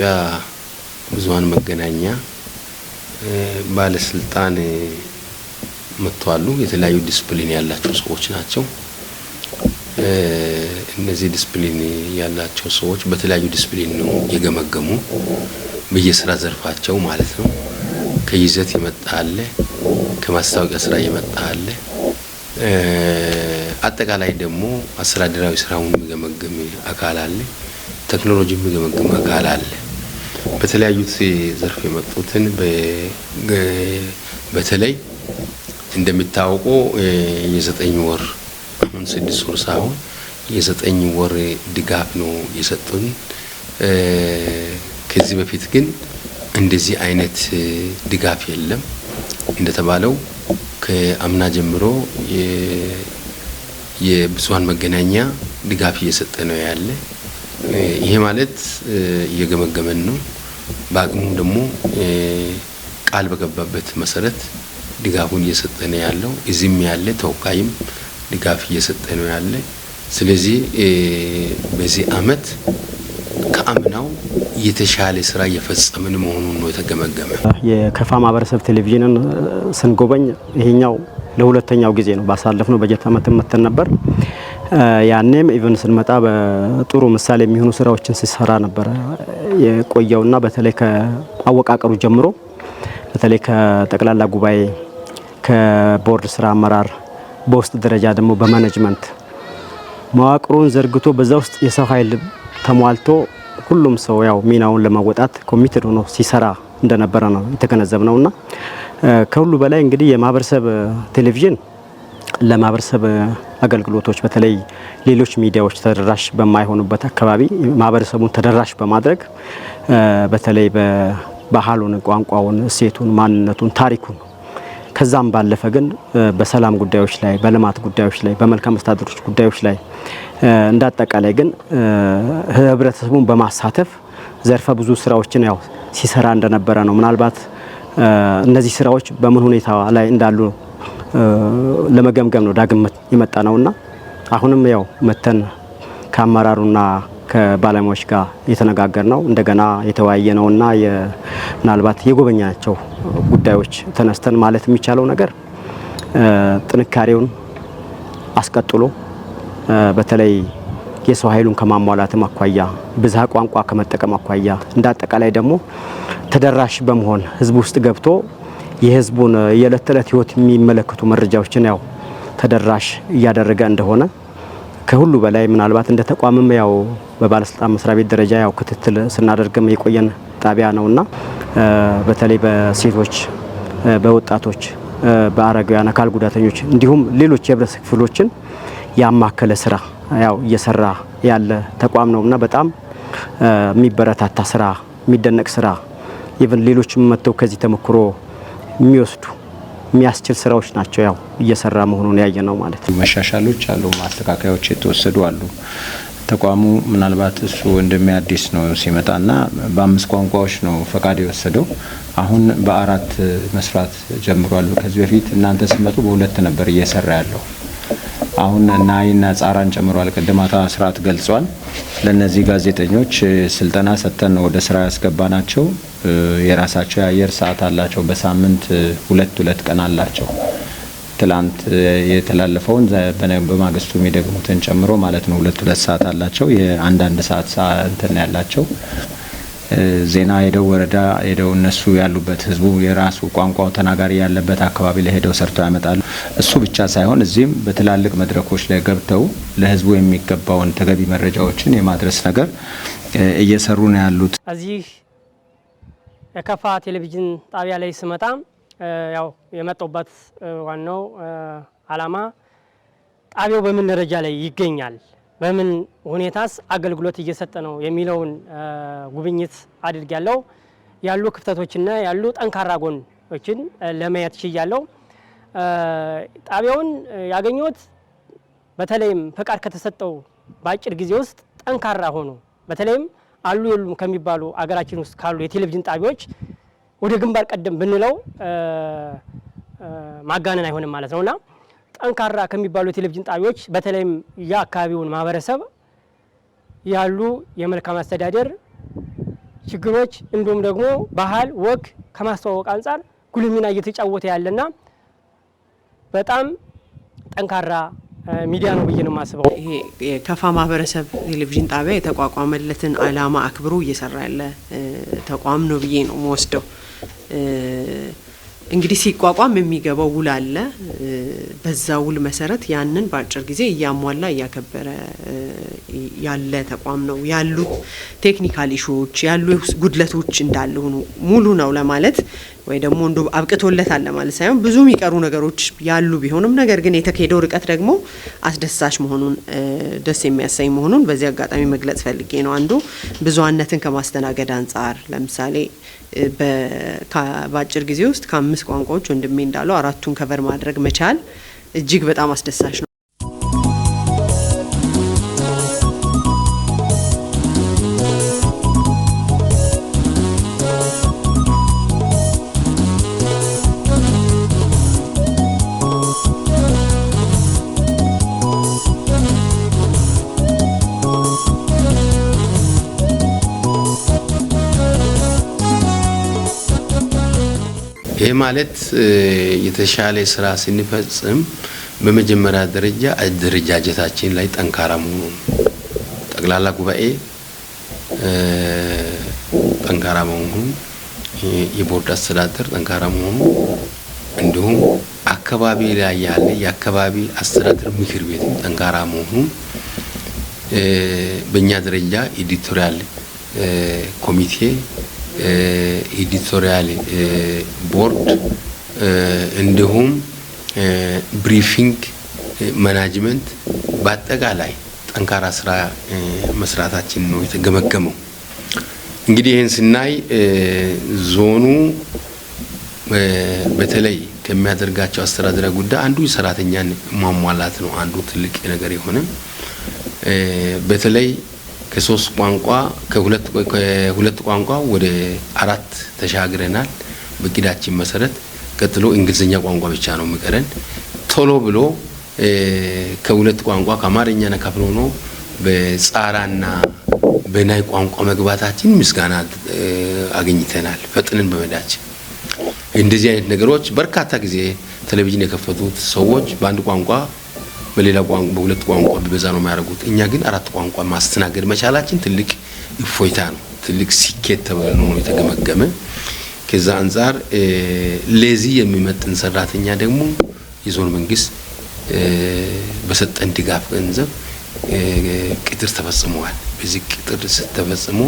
ከኢትዮጵያ ብዙኃን መገናኛ ባለስልጣን መጥተዋሉ። የተለያዩ ዲስፕሊን ያላቸው ሰዎች ናቸው። እነዚህ ዲስፕሊን ያላቸው ሰዎች በተለያዩ ዲስፕሊን ነው የገመገሙ፣ በየስራ ዘርፋቸው ማለት ነው። ከይዘት የመጣ አለ፣ ከማስታወቂያ ስራ የመጣ አለ። አጠቃላይ ደግሞ አስተዳደራዊ ስራውን የሚገመግም አካል አለ፣ ቴክኖሎጂ የሚገመግም አካል አለ። በተለያዩት ዘርፍ የመጡትን በተለይ እንደሚታወቀው የ9 ወር፣ አሁን 6 ወር ሳይሆን የ9 ወር ድጋፍ ነው የሰጡን። ከዚህ በፊት ግን እንደዚህ አይነት ድጋፍ የለም። እንደተባለው ከአምና ጀምሮ የብዙኃን መገናኛ ድጋፍ እየሰጠ ነው ያለ። ይሄ ማለት እየገመገመን ነው። በአቅሙ ደግሞ ቃል በገባበት መሰረት ድጋፉን እየሰጠ ነው ያለው። እዚህም ያለ ተወካይም ድጋፍ እየሰጠ ነው ያለ። ስለዚህ በዚህ አመት ከአምናው የተሻለ ስራ እየፈጸምን መሆኑን ነው የተገመገመ። የከፋ ማህበረሰብ ቴሌቪዥንን ስንጎበኝ ይሄኛው ለሁለተኛው ጊዜ ነው። ባሳለፍነው በጀት አመት መተን ነበር። ያኔም even ስንመጣ በጥሩ ምሳሌ የሚሆኑ ስራዎችን ሲሰራ ነበር የቆየውና በተለይ ከአወቃቀሩ ጀምሮ፣ በተለይ ከጠቅላላ ጉባኤ፣ ከቦርድ ስራ አመራር፣ በውስጥ ደረጃ ደግሞ በ management መዋቅሩን ዘርግቶ በዛ ውስጥ የሰው ኃይል ተሟልቶ ሁሉም ሰው ያው ሚናውን ለመወጣት committed ሆኖ ሲሰራ እንደነበረ ነው የተገነዘብነውና ከሁሉ በላይ እንግዲህ የማህበረሰብ ቴሌቪዥን ለማህበረሰብ አገልግሎቶች፣ በተለይ ሌሎች ሚዲያዎች ተደራሽ በማይሆኑበት አካባቢ ማህበረሰቡን ተደራሽ በማድረግ፣ በተለይ በባህሉን፣ ቋንቋውን፣ እሴቱን፣ ማንነቱን፣ ታሪኩን፣ ከዛም ባለፈ ግን በሰላም ጉዳዮች ላይ፣ በልማት ጉዳዮች ላይ፣ በመልካም አስተዳደሮች ጉዳዮች ላይ፣ እንደ አጠቃላይ ግን ህብረተሰቡን በማሳተፍ ዘርፈ ብዙ ስራዎችን ያው ሲሰራ እንደነበረ ነው። ምናልባት እነዚህ ስራዎች በምን ሁኔታ ላይ እንዳሉ ለመገምገም ነው ዳግም የመጣ ነውና አሁንም ያው መተን ከአመራሩና ከባለሙያዎች ጋር የተነጋገር ነው፣ እንደገና የተወያየ ነውና ምናልባት የጎበኛቸው ጉዳዮች ተነስተን ማለት የሚቻለው ነገር ጥንካሬውን አስቀጥሎ፣ በተለይ የሰው ኃይሉን ከማሟላትም አኳያ፣ ብዝሃ ቋንቋ ከመጠቀም አኳያ፣ እንደ አጠቃላይ ደግሞ ተደራሽ በመሆን ህዝብ ውስጥ ገብቶ የህዝቡን የዕለት ተዕለት ህይወት የሚመለከቱ መረጃዎችን ያው ተደራሽ እያደረገ እንደሆነ፣ ከሁሉ በላይ ምናልባት እንደ ተቋምም ያው በባለስልጣን መስሪያ ቤት ደረጃ ያው ክትትል ስናደርግም የቆየን ጣቢያ ነውና በተለይ በሴቶች፣ በወጣቶች፣ በአረጋውያን፣ አካል ጉዳተኞች እንዲሁም ሌሎች የህብረተሰብ ክፍሎችን ያማከለ ስራ ያው እየሰራ ያለ ተቋም ነውና በጣም የሚበረታታ ስራ፣ የሚደነቅ ስራ፣ even ሌሎችም መጥተው ከዚህ ተሞክሮ የሚወስዱ የሚያስችል ስራዎች ናቸው ያው እየሰራ መሆኑን ያየ ነው ማለት ነው። መሻሻሎች አሉ፣ ማስተካከያዎች የተወሰዱ አሉ። ተቋሙ ምናልባት እሱ ወንድሜ አዲስ ነው ሲመጣና በአምስት ቋንቋዎች ነው ፈቃድ የወሰደው። አሁን በአራት መስራት ጀምሯል። ከዚህ በፊት እናንተ ስትመጡ በሁለት ነበር እየሰራ ያለው። አሁን ናይና ጻራን ጨምሯል። ቅድም አቶ አስራት ገልጿል። ለእነዚህ ጋዜጠኞች ስልጠና ሰጥተን ነው ወደ ስራ ያስገባናቸው። የራሳቸው የአየር ሰዓት አላቸው። በሳምንት ሁለት ሁለት ቀን አላቸው። ትላንት የተላለፈውን በማግስቱ የሚደግሙትን ጨምሮ ማለት ነው። ሁለት ሁለት ሰዓት አላቸው። የአንዳንድ ሰዓት እንትን ያላቸው ዜና ሄደው፣ ወረዳ ሄደው፣ እነሱ ያሉበት ህዝቡ የራሱ ቋንቋው ተናጋሪ ያለበት አካባቢ ላይ ሄደው ሰርተው ያመጣሉ። እሱ ብቻ ሳይሆን እዚህም በትላልቅ መድረኮች ላይ ገብተው ለህዝቡ የሚገባውን ተገቢ መረጃዎችን የማድረስ ነገር እየሰሩ ነው ያሉት። እዚህ የከፋ ቴሌቪዥን ጣቢያ ላይ ስመጣ ያው የመጣሁበት ዋናው አላማ ጣቢያው በምን ደረጃ ላይ ይገኛል፣ በምን ሁኔታስ አገልግሎት እየሰጠ ነው የሚለውን ጉብኝት አድርጊያለሁ። ያሉ ክፍተቶችና ያሉ ጠንካራ ጎኖችን ለማየት ችያለሁ። ጣቢያውን ያገኘሁት በተለይም ፈቃድ ከተሰጠው በአጭር ጊዜ ውስጥ ጠንካራ ሆኖ፣ በተለይም አሉ የሉም ከሚባሉ አገራችን ውስጥ ካሉ የቴሌቪዥን ጣቢያዎች ወደ ግንባር ቀደም ብንለው ማጋነን አይሆንም ማለት ነውና ጠንካራ ከሚባሉ የቴሌቪዥን ጣቢያዎች፣ በተለይም የአካባቢውን ማህበረሰብ ያሉ የመልካም አስተዳደር ችግሮች እንዲሁም ደግሞ ባህል ወግ ከማስተዋወቅ አንጻር ጉልህ ሚና እየተጫወተ ያለና በጣም ጠንካራ ሚዲያ ነው ብዬ ነው የማስበው። ይሄ የከፋ ማህበረሰብ ቴሌቪዥን ጣቢያ የተቋቋመለትን ዓላማ አክብሮ እየሰራ ያለ ተቋም ነው ብዬ ነው የምወስደው። እንግዲህ ሲቋቋም የሚገባው ውል አለ። በዛ ውል መሰረት ያንን በአጭር ጊዜ እያሟላ እያከበረ ያለ ተቋም ነው። ያሉ technical issue ዎች፣ ያሉ ጉድለቶች እንዳለ ሆኖ ሙሉ ነው ለማለት ወይ ደግሞ እንዶ አብቅቶለታል ለማለት ሳይሆን ብዙ የሚቀሩ ነገሮች ያሉ ቢሆንም ነገር ግን የተካሄደው ርቀት ደግሞ አስደሳች መሆኑን፣ ደስ የሚያሰኝ መሆኑን በዚህ አጋጣሚ መግለጽ ፈልጌ ነው። አንዱ ብዙሃነትን ከማስተናገድ አንጻር ለምሳሌ በአጭር ጊዜ ውስጥ ከአምስት ቋንቋዎች ወንድሜ እንዳለው አራቱን cover ማድረግ መቻል እጅግ በጣም አስደሳች ነው። ይህ ማለት የተሻለ ስራ ስንፈጽም በመጀመሪያ ደረጃ አደረጃጀታችን ላይ ጠንካራ መሆኑ ነው። ጠቅላላ ጉባኤ ጠንካራ መሆኑ፣ የቦርድ አስተዳደር ጠንካራ መሆኑ፣ እንዲሁም አካባቢ ላይ ያለ የአካባቢ አስተዳደር ምክር ቤት ጠንካራ መሆኑ፣ በእኛ ደረጃ editorial ኮሚቴ፣ editorial board እንዲሁም briefing management በአጠቃላይ ጠንካራ ስራ መስራታችን ነው የተገመገመው። እንግዲህ ይህን ስናይ ዞኑ በተለይ ከሚያደርጋቸው አስተዳደራዊ ጉዳይ አንዱ ሰራተኛን ማሟላት ነው። አንዱ ትልቅ ነገር የሆነ በተለይ ከሶስት ቋንቋ ከሁለት ቋንቋ ወደ አራት ተሻግረናል። በእቅዳችን መሰረት ቀጥሎ እንግሊዝኛ ቋንቋ ብቻ ነው የሚቀረን። ቶሎ ብሎ ከሁለት ቋንቋ ከአማርኛና ከፍሎ ነው በጻራና በናይ ቋንቋ መግባታችን ምስጋና አግኝተናል። ፈጥነን በመሄዳችን እንደዚህ አይነት ነገሮች በርካታ ጊዜ ቴሌቪዥን የከፈቱት ሰዎች በአንድ ቋንቋ፣ በሌላ ቋንቋ፣ በሁለት ቋንቋ ቢበዛ ነው የሚያደርጉት። እኛ ግን አራት ቋንቋ ማስተናገድ መቻላችን ትልቅ እፎይታ ነው፣ ትልቅ ስኬት ተብሎ ነው የተገመገመ። ከዛ አንጻር ለዚህ የሚመጥን ሰራተኛ ደግሞ የዞን መንግስት በሰጠን ድጋፍ ገንዘብ ቅጥር ተፈጽመዋል። በዚህ ቅጥር ተፈጽሞ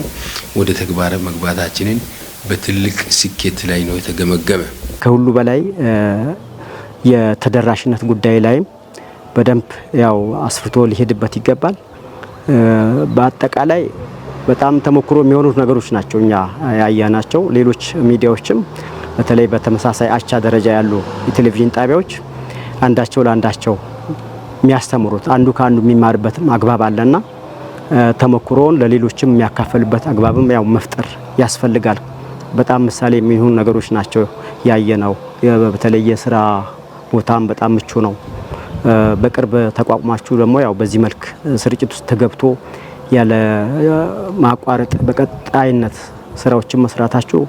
ወደ ተግባር መግባታችንን በትልቅ ስኬት ላይ ነው የተገመገመ። ከሁሉ በላይ የተደራሽነት ጉዳይ ላይም በደንብ ያው አስፍቶ ሊሄድበት ይገባል። በአጠቃላይ በጣም ተሞክሮ የሚሆኑት ነገሮች ናቸው እኛ ያየናቸው። ሌሎች ሚዲያዎችም በተለይ በተመሳሳይ አቻ ደረጃ ያሉ የቴሌቪዥን ጣቢያዎች አንዳቸው ለአንዳቸው የሚያስተምሩት፣ አንዱ ከአንዱ የሚማርበትም አግባብ አለና ተሞክሮውን ለሌሎችም የሚያካፈልበት አግባብም ያው መፍጠር ያስፈልጋል። በጣም ምሳሌ የሚሆኑ ነገሮች ናቸው ያየነው። በተለይ የስራ ቦታም በጣም ምቹ ነው። በቅርብ ተቋቁማችሁ ደግሞ ያው በዚህ መልክ ስርጭት ውስጥ ተገብቶ ያለ ማቋረጥ በቀጣይነት ስራዎችን መስራታችሁ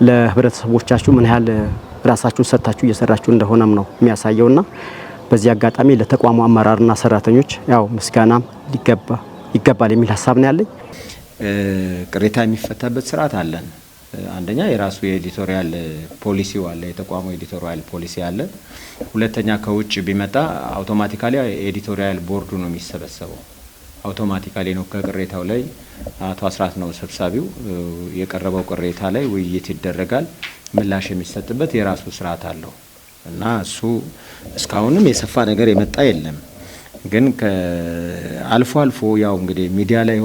ለህብረተሰቦቻችሁ ምን ያህል ራሳችሁን ሰጥታችሁ እየሰራችሁ እንደሆነም ነው የሚያሳየውና በዚህ አጋጣሚ ለተቋሙ አመራርና ሰራተኞች ያው ምስጋናም ይገባል የሚል ሀሳብ ነው ያለኝ። ቅሬታ የሚፈታበት ስርዓት አለን። አንደኛ የራሱ የ editorial ፖሊሲው አለ፣ የተቋሙ editorial ፖሊሲ አለ። ሁለተኛ ከውጭ ቢመጣ automatically editorial ቦርዱ ነው የሚሰበሰበው። Automatically ነው ከቅሬታው ላይ አቶ አስራት ነው ሰብሳቢው። የቀረበው ቅሬታ ላይ ውይይት ይደረጋል። ምላሽ የሚሰጥበት የራሱ ስርዓት አለው እና እሱ እስካሁንም የሰፋ ነገር የመጣ የለም። ግን አልፎ አልፎ ያው እንግዲህ ሚዲያ ላይ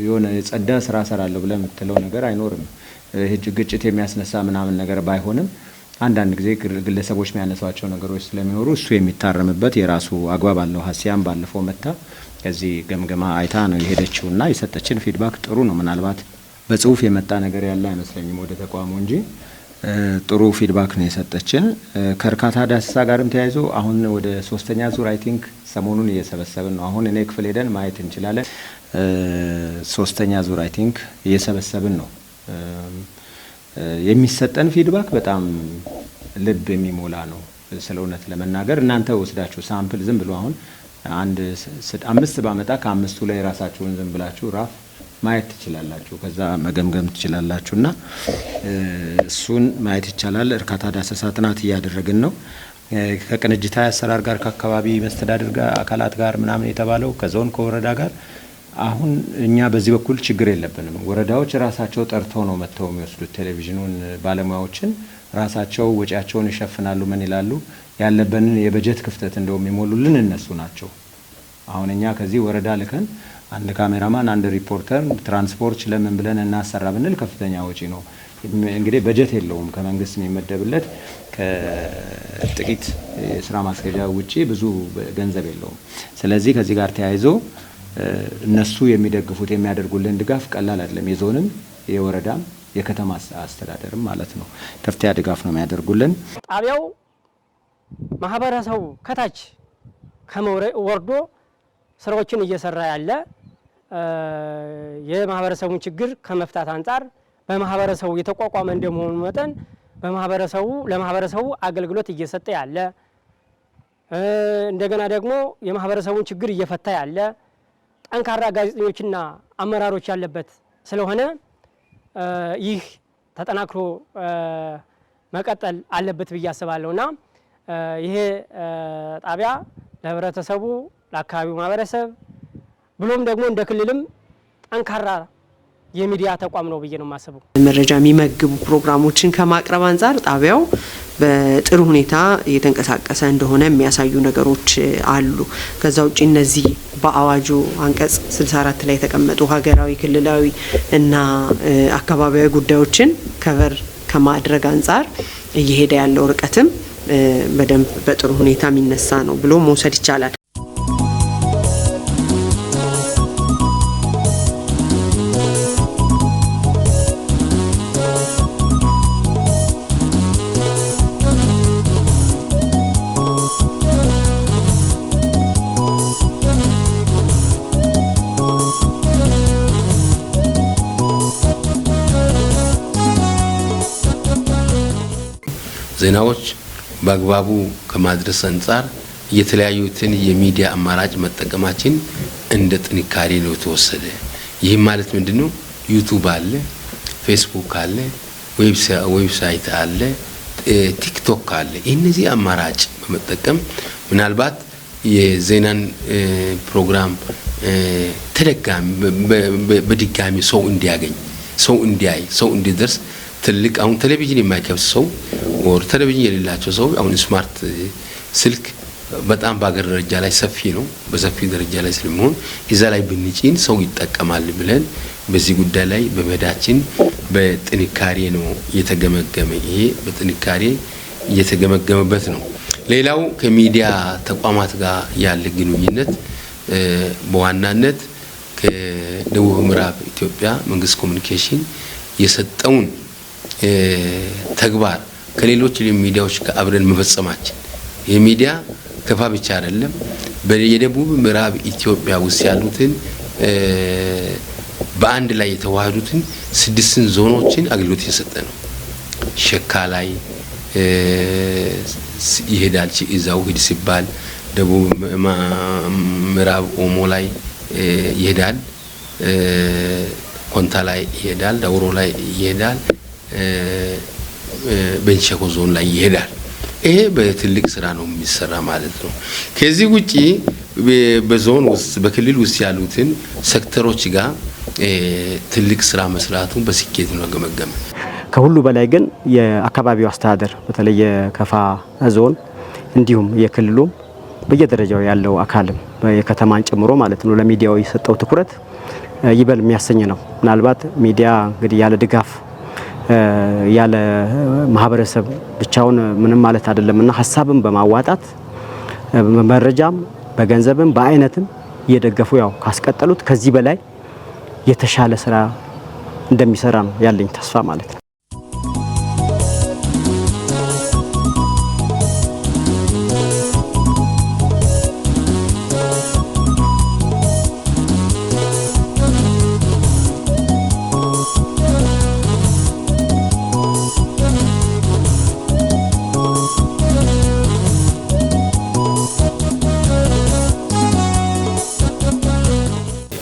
የሆነ የጸዳ ስራ ሰራለሁ ብለህ የምትለው ነገር አይኖርም። ግጭት የሚያስነሳ ምናምን ነገር ባይሆንም አንዳንድ ጊዜ ግለሰቦች የሚያነሷቸው ነገሮች ስለሚኖሩ እሱ የሚታረምበት የራሱ አግባብ አለው። ሀሲያም ባለፈው መታ ከዚህ ገምገማ አይታ ነው የሄደችውና የሰጠችን feedback ጥሩ ነው። ምናልባት በጽሁፍ የመጣ ነገር ያለ አይመስለኝም ወደ ተቋሙ እንጂ ጥሩ feedback ነው የሰጠችን። ከእርካታ ዳሰሳ ጋርም ተያይዞ አሁን ወደ ሶስተኛ ዙር I think ሰሞኑን እየሰበሰብን ነው። አሁን እኔ ክፍል ሄደን ማየት እንችላለን። ሶስተኛ ዙር I think እየሰበሰብን ነው። የሚሰጠን feedback በጣም ልብ የሚሞላ ነው። ስለ እውነት ለመናገር እናንተ ወስዳችሁ sample ዝም ብሎ አሁን አንድ አምስት ባመጣ ከአምስቱ ላይ ራሳችሁን ዝም ብላችሁ rough ማየት ትችላላችሁ። ከዛ መገምገም ትችላላችሁ እና እሱን ማየት ይቻላል። እርካታ ዳሰሳ ጥናት እያደረግን ነው። ከቅንጅታዊ አሰራር ጋር፣ ከአካባቢ መስተዳድር ጋር አካላት ጋር ምናምን የተባለው፣ ከዞን ከወረዳ ጋር አሁን እኛ በዚህ በኩል ችግር የለብንም። ወረዳዎች ራሳቸው ጠርተው ነው መጥተው የሚወስዱት ቴሌቪዥኑን፣ ባለሙያዎችን ራሳቸው ወጪያቸውን ይሸፍናሉ። ምን ይላሉ? ያለብንን የበጀት ክፍተት እንደውም የሚሞሉልን እነሱ ናቸው። አሁን እኛ ከዚህ ወረዳ ልከን አንድ ካሜራማን፣ አንድ ሪፖርተር፣ ትራንስፖርት ችለምን ብለን እናሰራ ብንል ከፍተኛ ወጪ ነው። እንግዲህ በጀት የለውም፣ ከመንግስት የሚመደብለት ከጥቂት የስራ ማስኬጃ ውጪ ብዙ ገንዘብ የለውም። ስለዚህ ከዚህ ጋር ተያይዞ እነሱ የሚደግፉት፣ የሚያደርጉልን ድጋፍ ቀላል አይደለም። የዞንም የወረዳም የከተማ አስተዳደርም ማለት ነው። ከፍተኛ ድጋፍ ነው የሚያደርጉልን። ጣቢያው ማህበረሰቡ ከታች ወርዶ ስራዎችን እየሰራ ያለ፣ የማህበረሰቡን ችግር ከመፍታት አንጻር በማህበረሰቡ የተቋቋመ እንደመሆኑ መጠን በማህበረሰቡ ለማህበረሰቡ አገልግሎት እየሰጠ ያለ፣ እንደገና ደግሞ የማህበረሰቡን ችግር እየፈታ ያለ፣ ጠንካራ ጋዜጠኞችና አመራሮች ያለበት ስለሆነ ይህ ተጠናክሮ መቀጠል አለበት ብዬ አስባለሁና ይሄ ጣቢያ ለህብረተሰቡ፣ ለአካባቢው ማህበረሰብ ብሎም ደግሞ እንደ ክልልም ጠንካራ የሚዲያ ተቋም ነው ብዬ ነው የማስበው። መረጃ የሚመግቡ ፕሮግራሞችን ከማቅረብ አንጻር ጣቢያው በጥሩ ሁኔታ እየተንቀሳቀሰ እንደሆነ የሚያሳዩ ነገሮች አሉ። ከዛ ውጭ እነዚህ በአዋጁ አንቀጽ 64 ላይ የተቀመጡ ሀገራዊ፣ ክልላዊ እና አካባቢያዊ ጉዳዮችን cover ከማድረግ አንጻር እየሄደ ያለው ርቀትም በደንብ በጥሩ ሁኔታ የሚነሳ ነው ብሎ መውሰድ ይቻላል። ዜናዎች በአግባቡ ከማድረስ አንጻር የተለያዩትን የሚዲያ አማራጭ መጠቀማችን እንደ ጥንካሬ ነው የተወሰደ። ይህም ማለት ምንድነው? ዩቱብ አለ፣ ፌስቡክ አለ፣ website አለ፣ ቲክቶክ አለ። እነዚህ አማራጭ በመጠቀም ምናልባት የዜናን ፕሮግራም ተደጋሚ በድጋሚ ሰው እንዲያገኝ፣ ሰው እንዲያይ፣ ሰው እንዲደርስ ትልቅ አሁን ቴሌቪዥን የማይከፍት ሰው or ቴሌቪዥን የሌላቸው ሰው አሁን smart ስልክ በጣም በአገር ደረጃ ላይ ሰፊ ነው። በሰፊ ደረጃ ላይ ስለሚሆን እዛ ላይ ብንጭን ሰው ይጠቀማል ብለን በዚህ ጉዳይ ላይ በመሄዳችን በጥንካሬ ነው የተገመገመ። ይሄ በጥንካሬ እየተገመገመበት ነው። ሌላው ከሚዲያ ተቋማት ጋር ያለ ግንኙነት በዋናነት ከደቡብ ምዕራብ ኢትዮጵያ መንግስት ኮሚኒኬሽን የሰጠውን ተግባር ከሌሎች ሚዲያዎች ጋር አብረን መፈጸማችን፣ የሚዲያ ከፋ ብቻ አይደለም፣ የደቡብ ምዕራብ ኢትዮጵያ ውስጥ ያሉትን በአንድ ላይ የተዋሃዱትን ስድስትን ዞኖችን አገልግሎት እየሰጠ ነው። ሸካ ላይ ይሄዳል፣ እዛው ሂድ ሲባል ደቡብ ምዕራብ ኦሞ ላይ ይሄዳል፣ ኮንታ ላይ ይሄዳል፣ ዳውሮ ላይ ይሄዳል፣ ቤንች ሸኮ ዞን ላይ ይሄዳል። ይሄ በትልቅ ስራ ነው የሚሰራ ማለት ነው። ከዚህ ውጪ በዞን ውስጥ፣ በክልል ውስጥ ያሉትን ሴክተሮች ጋር ትልቅ ስራ መስራቱን በስኬት ነው ገመገመ። ከሁሉ በላይ ግን የአካባቢው አስተዳደር፣ በተለይ የከፋ ዞን እንዲሁም የክልሉም በየደረጃው ያለው አካልም የከተማን ጨምሮ ማለት ነው፣ ለሚዲያው የሰጠው ትኩረት ይበል የሚያሰኝ ነው። ምናልባት ሚዲያ እንግዲህ ያለ ድጋፍ፣ ያለ ማህበረሰብ ብቻውን ምንም ማለት አይደለምና ሀሳብን በማዋጣት፣ በመረጃም፣ በገንዘብም፣ በአይነትም እየደገፉ ያው ካስቀጠሉት ከዚህ በላይ የተሻለ ስራ እንደሚሰራ ነው ያለኝ ተስፋ ማለት ነው።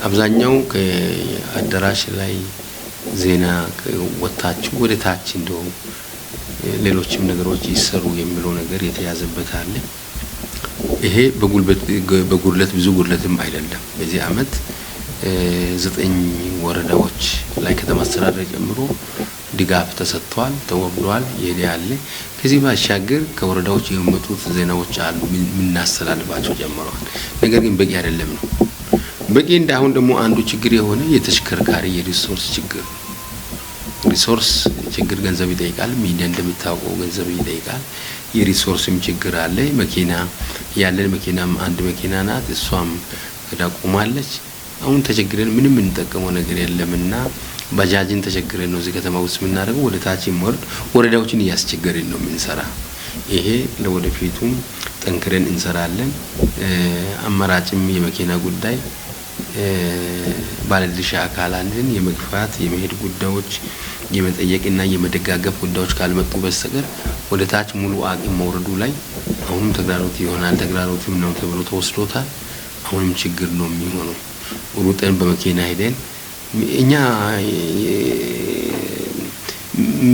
አብዛኛው ከአዳራሽ ላይ ዜና ወጥታችሁ ወደ ታች እንደው ሌሎችም ነገሮች ይሰሩ የሚለው ነገር የተያዘበት አለ። ይሄ በጉልበት በጉድለት ብዙ ጉድለትም አይደለም። በዚህ አመት 9 ወረዳዎች ላይ ከተማ አስተዳደር ጨምሮ ድጋፍ ተሰጥቷል፣ ተወርዷል፣ ይሄ አለ። ከዚህ ባሻገር ከወረዳዎች የሚመጡት ዜናዎች አሉ የምናስተላልፋቸው ጨምረዋል። ነገር ግን በቂ አይደለም ነው። በቂ እንዳይሆን ደግሞ አንዱ ችግር የሆነ የተሽከርካሪ የ resource ችግር፣ resource ችግር ገንዘብ ይጠይቃል። ሚዲያ እንደሚታወቀው ገንዘብ ይጠይቃል። የ resource ም ችግር አለ። መኪና ያለን መኪናም አንድ መኪና ናት፣ እሷም እዳ ቆማለች። አሁን ተቸግረን ምንም የምንጠቀመው ነገር የለምና ባጃጅን ተቸግረን ነው እዚህ ከተማ ውስጥ የምናደርገው። ወደ ታች ወርድ ወረዳዎችን እያስቸገርን ነው የምንሰራ። ይሄ ለወደፊቱም ጠንክረን እንሰራለን። አማራጭም የመኪና ጉዳይ ባለድርሻ አካላትን የመግፋት የመሄድ ጉዳዮች የመጠየቅና የመደጋገፍ ጉዳዮች ካልመጡ በስተቀር ወደ ታች ሙሉ አቅም መውረዱ ላይ አሁንም ተግዳሮት ይሆናል። ተግዳሮትም ነው ተብሎ ተወስዶታል። አሁንም ችግር ነው የሚሆነው። ሩጠን በመኪና ሄደን እኛ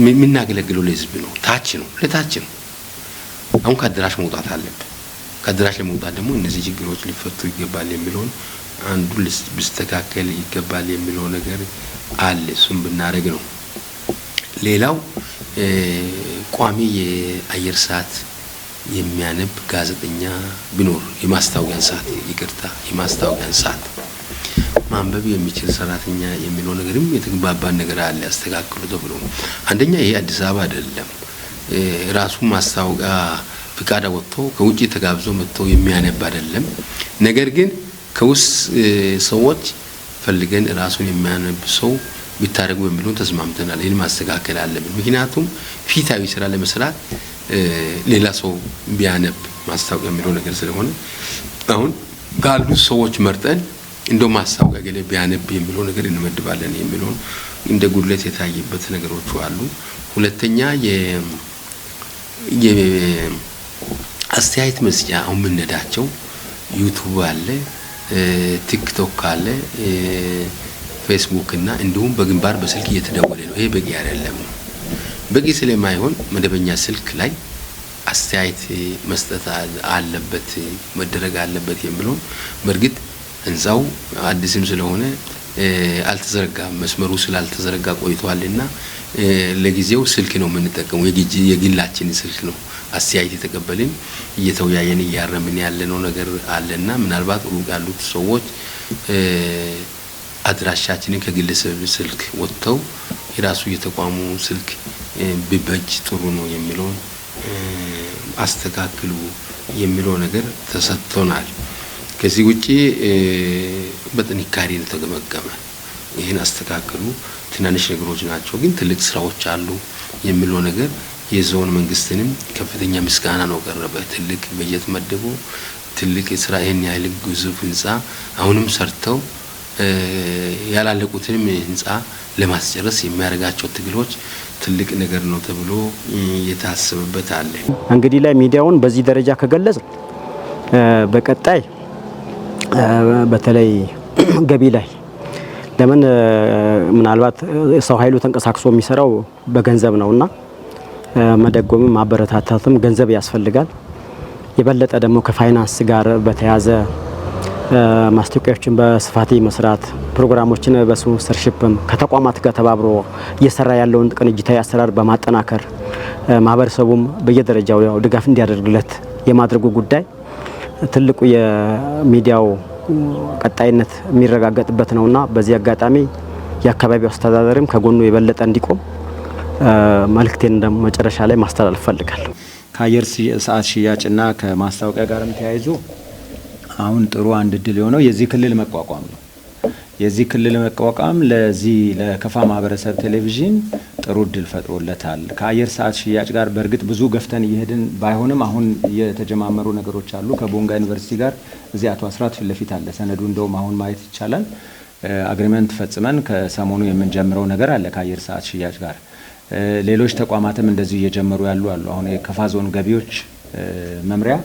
የምናገለግለው ለህዝብ ነው፣ ታች ነው፣ ለታች ነው። አሁን ከአዳራሽ መውጣት አለብን። ከአዳራሽ ለመውጣት ደግሞ እነዚህ ችግሮች ሊፈቱ ይገባል የሚለውን አንዱ ቢስተካከል ይገባል የሚለው ነገር አለ። እሱም ብናደርግ ነው። ሌላው ቋሚ የአየር ሰዓት የሚያነብ ጋዜጠኛ ቢኖር፣ የማስታወቂያን ሰዓት ይቅርታ፣ የማስታወቂያን ሰዓት ማንበብ የሚችል ሰራተኛ የሚለው ነገርም የተግባባን ነገር አለ። ያስተካክሉ ተብሎ አንደኛ ይሄ አዲስ አበባ አይደለም፣ ራሱ ማስታወቂያ ፍቃድ ወጥቶ ከውጪ ተጋብዞ መጥቶ የሚያነብ አይደለም። ነገር ግን ከውስጥ ሰዎች ፈልገን ራሱን የሚያነብ ሰው ቢታረጉ የሚለውን ተስማምተናል። ይሄን ማስተካከል አለብን። ምክንያቱም ፊታዊ ስራ ለመስራት ሌላ ሰው ቢያነብ ማስታወቂያ የሚለው ነገር ስለሆነ አሁን ካሉት ሰዎች መርጠን እንደው ማስታወቂያ ገለ ቢያነብ የሚለው ነገር እንመድባለን የሚለውን እንደ ጉድለት የታየበት ነገሮች አሉ። ሁለተኛ የአስተያየት መስጫ አሁን የምንነዳቸው ዩቲዩብ አለ፣ ቲክቶክ አለ፣ ፌስቡክ እና እንዲሁም በግንባር በስልክ እየተደወለ ነው። ይሄ በቂ አይደለም ነው። በቂ ስለማይሆን መደበኛ ስልክ ላይ አስተያየት መስጠት አለበት፣ መደረግ አለበት የሚለውን በእርግጥ ህንጻው አዲስም ስለሆነ አልተዘረጋም፣ መስመሩ ስላልተዘረጋ ቆይቷልና ለጊዜው ስልክ ነው የምንጠቀመው። የግላችን ስልክ ነው አስተያየት የተቀበልን እየተወያየን እያረምን ያለነው ነገር አለና ምናልባት ሩቅ ያሉት ሰዎች አድራሻችንን ከግለሰብ ስልክ ወጥተው የራሱ የተቋሙ ስልክ ቢበጅ ጥሩ ነው የሚለውን አስተካክሉ የሚለው ነገር ተሰጥቶናል። ከዚህ ውጪ በጥንካሬ ነው ተገመገመ። ይሄን አስተካክሉ፣ ትናንሽ ነገሮች ናቸው ግን ትልቅ ስራዎች አሉ የሚለው ነገር የዞን መንግስትንም ከፍተኛ ምስጋና ነው ቀረበ። ትልቅ በጀት መድቦ ትልቅ ስራ ይሄን ያህል ግዙፍ ህንጻ አሁንም ሰርተው ያላለቁትንም ህንጻ ለማስጨረስ የሚያደርጋቸው ትግሎች ትልቅ ነገር ነው ተብሎ የታሰበበት አለ። እንግዲህ ላይ ሚዲያውን በዚህ ደረጃ ከገለጽ በቀጣይ በተለይ ገቢ ላይ ለምን ምናልባት ሰው ኃይሉ ተንቀሳቅሶ የሚሰራው በገንዘብ ነውና መደጎምም ማበረታታትም ገንዘብ ያስፈልጋል። የበለጠ ደግሞ ከፋይናንስ ጋር በተያያዘ ማስታወቂያዎችን በስፋት መስራት፣ ፕሮግራሞችን በ sponsorship ም ከተቋማት ጋር ተባብሮ እየሰራ ያለውን ቅንጅታዊ አሰራር በማጠናከር ማህበረሰቡም በየደረጃው ያው ድጋፍ እንዲያደርግለት የማድረጉ ጉዳይ ትልቁ የሚዲያው ቀጣይነት የሚረጋገጥበት ነውና በዚህ አጋጣሚ የአካባቢው አስተዳደርም ከጎኑ የበለጠ እንዲቆም መልእክቴን ደግሞ መጨረሻ ላይ ማስተላለፍ እፈልጋለሁ። ከአየር ሰዓት ሽያጭና ከማስታወቂያ ጋርም ተያይዞ አሁን ጥሩ አንድ እድል የሆነው የዚህ ክልል መቋቋም ነው። የዚህ ክልል መቋቋም ለዚህ ለከፋ ማህበረሰብ ቴሌቪዥን ጥሩ እድል ፈጥሮለታል። ከአየር ሰዓት ሽያጭ ጋር በእርግጥ ብዙ ገፍተን እየሄድን ባይሆንም አሁን የተጀማመሩ ነገሮች አሉ። ከቦንጋ ዩኒቨርሲቲ ጋር እዚህ አቶ አስራት ፊት ለፊት አለ ሰነዱ፣ እንደውም አሁን ማየት ይቻላል። agreement ፈጽመን ከሰሞኑ የምንጀምረው ነገር አለ ከአየር ሰዓት ሽያጭ ጋር። ሌሎች ተቋማትም እንደዚሁ እየጀመሩ ያሉ አሉ። አሁን የከፋ ዞን ገቢዎች መምሪያ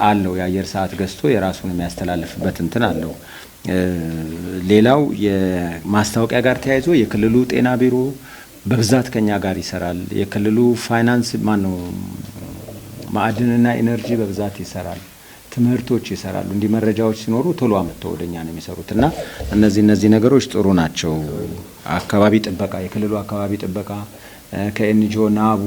አለው የአየር ሰዓት ገዝቶ የራሱን የሚያስተላልፍበት እንትን አለው። ሌላው የማስታወቂያ ጋር ተያይዞ የክልሉ ጤና ቢሮ በብዛት ከኛ ጋር ይሰራል። የክልሉ ፋይናንስ ማነው ማዕድንና ኢነርጂ በብዛት ይሰራል። ትምህርቶች ይሰራሉ። እንዲህ መረጃዎች ሲኖሩ ቶሎ አምጥተው ወደኛ ነው የሚሰሩት እና እነዚህ ነገሮች ጥሩ ናቸው። አካባቢ ጥበቃ፣ የክልሉ አካባቢ ጥበቃ ከ NGO ናቡ፣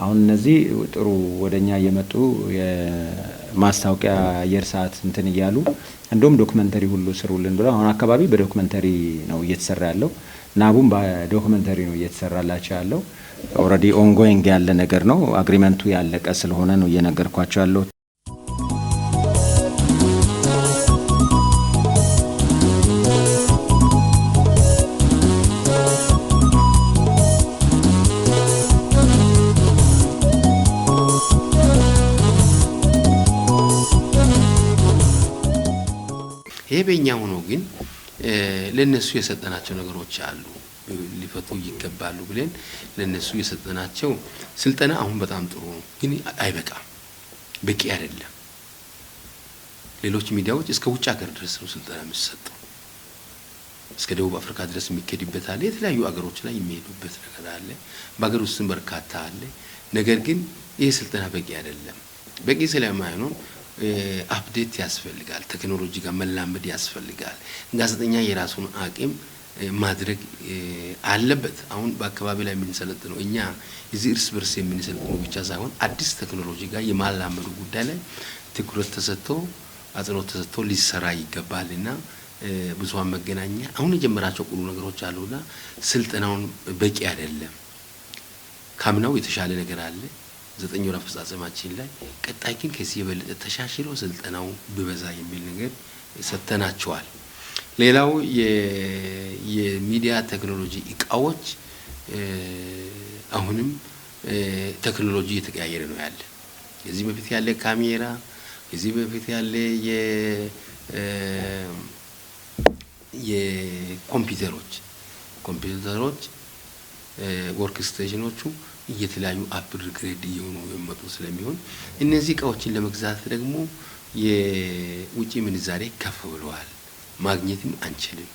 አሁን እነዚህ ጥሩ ወደኛ እየመጡ የማስታወቂያ አየር ሰዓት እንትን እያሉ፣ እንደውም documentary ሁሉ ስሩልን ብለው፣ አሁን አካባቢ በ documentary ነው እየተሰራ ያለው። ናቡም በ documentary ነው እየተሰራላቸው ያለው። Already ongoing ያለ ነገር ነው። Agreement ኡ ያለቀ ስለሆነ ነው እየነገርኳቸው ያለው። ይሄ በእኛ ሆኖ ግን ለነሱ የሰጠናቸው ነገሮች አሉ፣ ሊፈቱ ይገባሉ ብለን ለነሱ የሰጠናቸው ስልጠና አሁን በጣም ጥሩ ነው፣ ግን አይበቃም፣ በቂ አይደለም። ሌሎች ሚዲያዎች እስከ ውጭ ሀገር ድረስ ነው ስልጠና የሚሰጠው። እስከ ደቡብ አፍሪካ ድረስ የሚኬድበት አለ። የተለያዩ አገሮች ላይ የሚሄዱበት ነገር አለ። በሀገር ውስጥም በርካታ አለ። ነገር ግን ይህ ስልጠና በቂ አይደለም። በቂ ስለማይሆን update ያስፈልጋል። ቴክኖሎጂ ጋር መላመድ ያስፈልጋል። ጋዜጠኛ የራሱን አቅም ማድረግ አለበት። አሁን በአካባቢ ላይ የምንሰለጥነው እኛ እዚህ እርስ በርስ የምንሰለጥነው ብቻ ሳይሆን አዲስ ቴክኖሎጂ ጋር የማላመዱ ጉዳይ ላይ ትኩረት ተሰጥቶ፣ አጽንኦት ተሰጥቶ ሊሰራ ይገባልና ብዙሃን መገናኛ አሁን የጀመራቸው ጥሩ ነገሮች አሉና ስልጠናውን በቂ አይደለም። ካምናው የተሻለ ነገር አለ 9 ወር አፈጻጸማችን ላይ። ቀጣይ ግን ከዚህ የበለጠ ተሻሽሎ ስልጠናው ቢበዛ የሚል ነገር ሰጥተናቸዋል። ሌላው የሚዲያ ቴክኖሎጂ እቃዎች፣ አሁንም ቴክኖሎጂ እየተቀያየረ ነው ያለ። ከዚህ በፊት ያለ ካሜራ፣ ከዚህ በፊት ያለ የኮምፒውተሮች workstation ኦቹ እየተለያዩ upgrade እየሆኑ የመጡ ስለሚሆን እነዚህ እቃዎችን ለመግዛት ደግሞ የውጭ ምንዛሬ ከፍ ብለዋል፣ ማግኘትም አንችልም።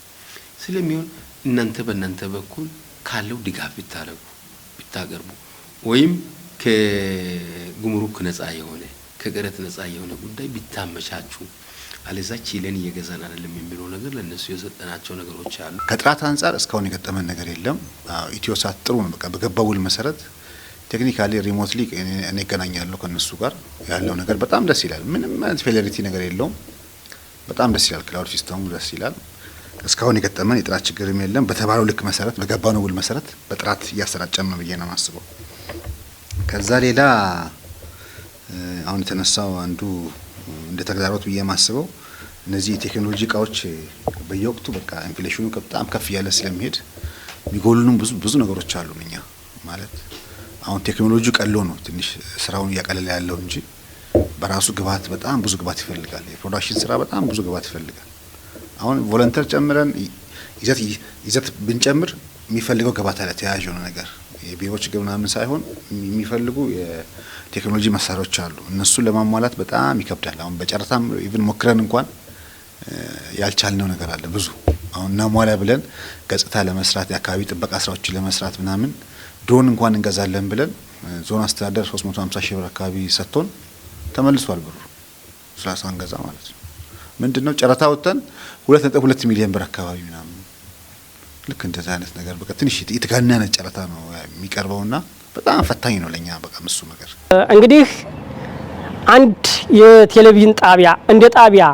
ስለሚሆን እናንተ በእናንተ በኩል ካለው ድጋፍ ብታደርጉ፣ ብታቀርቡ ወይም ከጉምሩክ ነጻ የሆነ፣ ከቀረጥ ነጻ የሆነ ጉዳይ ቢታመቻቹ፣ አለዛ ችለን እየገዛን አይደለም የሚለው ነገር ለእነሱ የሰጠናቸው ነገሮች አሉ። ከጥራት አንጻር እስካሁን የገጠመን ነገር የለም። ኢትዮሳት ጥሩ ነው። በቃ በገባው ውል መሰረት technically remotely እኔ እገናኛለሁ ከእነሱ ጋር፣ ያለው ነገር በጣም ደስ ይላል። ምንም አይነት failure ነገር የለውም። በጣም ደስ ይላል። Cloud system ኡ ደስ ይላል። እስካሁን የገጠመን የጥራት ችግርም የለም። በተባለው ልክ መሰረት፣ በገባነው ውል መሰረት በጥራት እያሰራጨን ነው ብዬ ነው የማስበው። ከዛ ሌላ አሁን የተነሳው አንዱ እንደ ተግዳሮት ብዬ የማስበው እነዚህ የቴክኖሎጂ እቃዎች በየወቅቱ በቃ inflation ኑ በጣም ከፍ እያለ ስለሚሄድ የሚጎሉንም ብዙ ብዙ ነገሮች አሉ። እኛ ማለት አሁን ቴክኖሎጂ ቀሎ ነው ትንሽ ስራውን እያቀለለ ያለው እንጂ በራሱ ግብዓት በጣም ብዙ ግብዓት ይፈልጋል። የ production ስራ በጣም ብዙ ግብዓት ይፈልጋል። አሁን volunteer ጨምረን ይዘት ብንጨምር የሚፈልገው ግብዓት አለ። ተያያዥ የሆነ ነገር፣ የቢሮ ችግር ምናምን ሳይሆን የሚፈልጉ የቴክኖሎጂ መሳሪያዎች አሉ። እነሱን ለማሟላት በጣም ይከብዳል። አሁን በጨረታም even ሞክረን እንኳን ያልቻልነው ነገር አለ ብዙ። አሁን እናሟላ ብለን ገጽታ ለመስራት፣ የአካባቢ ጥበቃ ስራዎችን ለመስራት ምናምን ድሮን እንኳን እንገዛለን ብለን ዞን አስተዳደር 350 ሺህ ብር አካባቢ ሰጥቶን ተመልሷል ብሩ ስራ ሳንገዛ ማለት ነው። ምንድነው ጨረታ ወጥተን 2.2 ሚሊዮን ብር አካባቢ ምናምን፣ ልክ እንደዚህ አይነት ነገር በቃ ትንሽ የተጋነነ ጨረታ ነው የሚቀርበውና በጣም ፈታኝ ነው ለኛ በቃ እሱ ነገር። እንግዲህ አንድ የቴሌቪዥን ጣቢያ እንደ ጣቢያ